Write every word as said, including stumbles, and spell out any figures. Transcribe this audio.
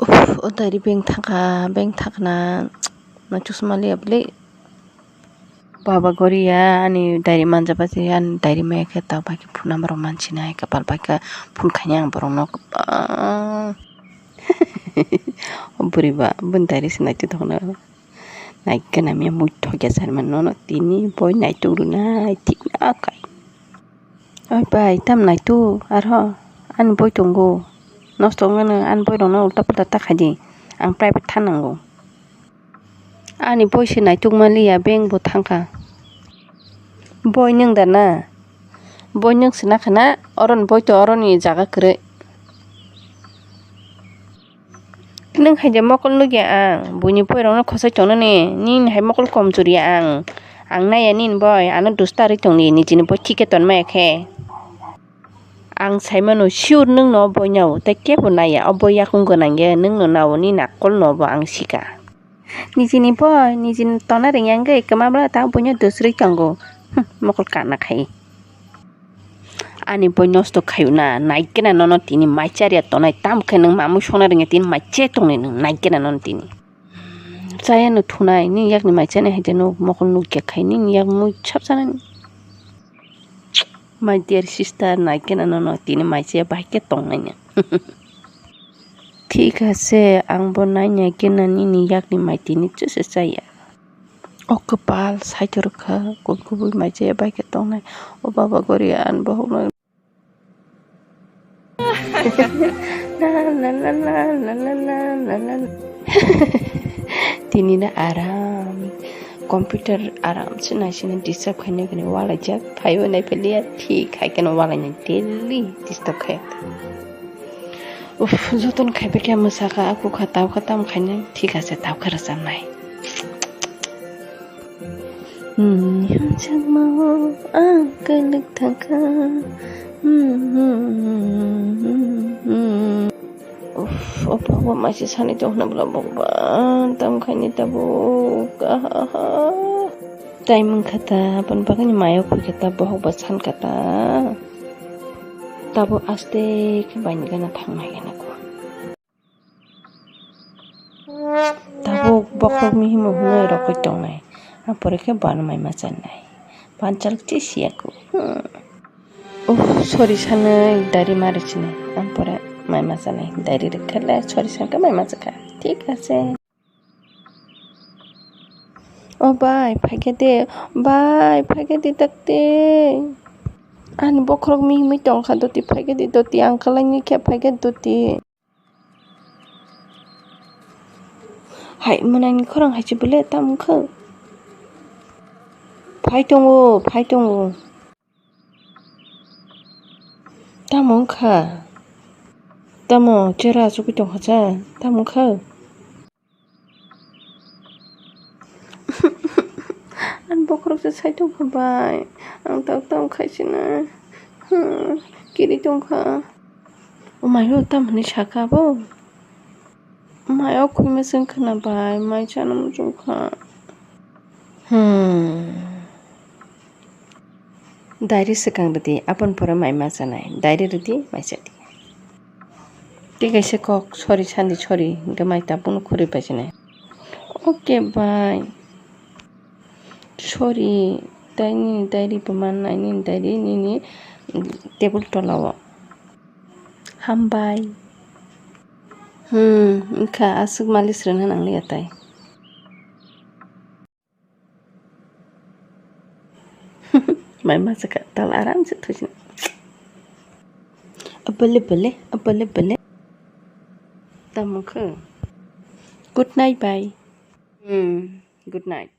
Uff, o diary beng thangkha, beng thangkhna, na chusma liya bwle. Baba goriya, ani diary manja basi, ani diary maya khe ta bai khe phone number rok mansinai, kapal bai khe phone khainai ang borokno. Ah. O bwrwi ba, bwni diary se naitwi tongno. Naikhe na miya mui thokya sar mano, tini boi naituk rwnai, thik na kai. Oi bai, tam naituk, arho, ani boi tongo. Nosto wngmano, ani boi rokno ulta pulta ta khaidi. Ang private tha nango. Ani boi se naituk manliya, beng bo thangkha. Boi nwng da na? Boi nwng se nakha na? Oro ni boi to oro ni jaga kwrwi. Nwng hai je mokol nukya ang, buini boi rokno khosai tongnani, nini hai mokol komchuriya ang. Ang naiya nini boi, ano dusta rwi tongdi, nijini boi thik khe tonmaya khe. Ang saimano sure nwngno o boi nao, tei kebo naiya, o boi yakung gwnang ya, nwngno nao, nini akolno bo ang sika. Nijini boi, nijini tona rwngya wngwi kwma bwla ta buino dusrwi tongo. Hm, mokol kana khai. Ani boi nosto khayu na, naikhe na nono tini mai chariya tonai, tam khe nwng mamui songna rwngya tini mai che tongnai nwng, naikhe na nono tini. Chaya no thunai, nini yakni mai chani hai de no mokol nukya khai, nini yak mui sap sanani. My dear sister, naikhe na nono tini mai chaya bahai khe tongnai nwng. Thik ase, ang bo naina khe na nini yakni mai tini chwse chaya. O kwpal saithorwkha, kubui kubui mai chaya bai khe tongnai. O baba goriya, ang bohokno. Na, na, na. Tini na aram. Computer aram se naisina disturb khaina kani walaijak. Phaibo naiphiliya, thik hai kheno walaina daily disturb khaya. Uff, jotono khaipikhe mwsakha, akukha, tabukha, tamo khainai, thik ase, tabukhe rwchapnai. Nini hamjakmao ang kwlwk thangkha. Uff, o bokba maise sani tong hwnna bwla bokba, tamo khainai tabuk, ahaha. Time wngkha ta, aboni bagwino mayok phikha ta, bohok ba sankha ta. Tabuk aste khe baini gana thangna haiya nukho. Tabuk bokhorok mihimo hwnwi rokoi tongnai. Ang pore khe bano mai ma chanai. Panchal khe siyaku. Hmm. Uff, sorry sanai, diary ma rwchinai. Ang pore mai ma chanai. Diary rwkha le, sorry sankha mai ma chakha. Thik ase. O bai, phaikhe de, bai, phaikhe de dakti. Ani bokhorok mihimwi tongkha doti, phaikhe de doti, ang kwlaini khe phaikhe doti. Hai, mwnangni khorang hai se bwle, tamo wngkha? Phai tongo, phai tongo. Tamo wngkha? Tamo chera achugwi tongkha cha? Tamo wngkha? Ang bokhorok se sai tongkha bai. Ang tak tak khaisina. Hmm, kiri tongkha. O mayo, tam hwnwi saka bo? Mayo khwima chwng khwna bai, mai chana muchung kha. Hmm. Diary swkang rwdi, aboni pore mai ma chanai. Diary rwdi, mai chadi. Tei kaisa kok, sorry sandi, sorry, hwnkhe mai tabukno khurui paichinai. Okay, bye. Sorry, tei nini diary bo mannai, nini diary nini table tola o. Hambai. Hmm, wngkha aswk malis rwna nangliya tai. Mai masa ka tal aram se thusin. Abale bale, abale bale. Tamo khe. Good night, bye. Hmm, good night.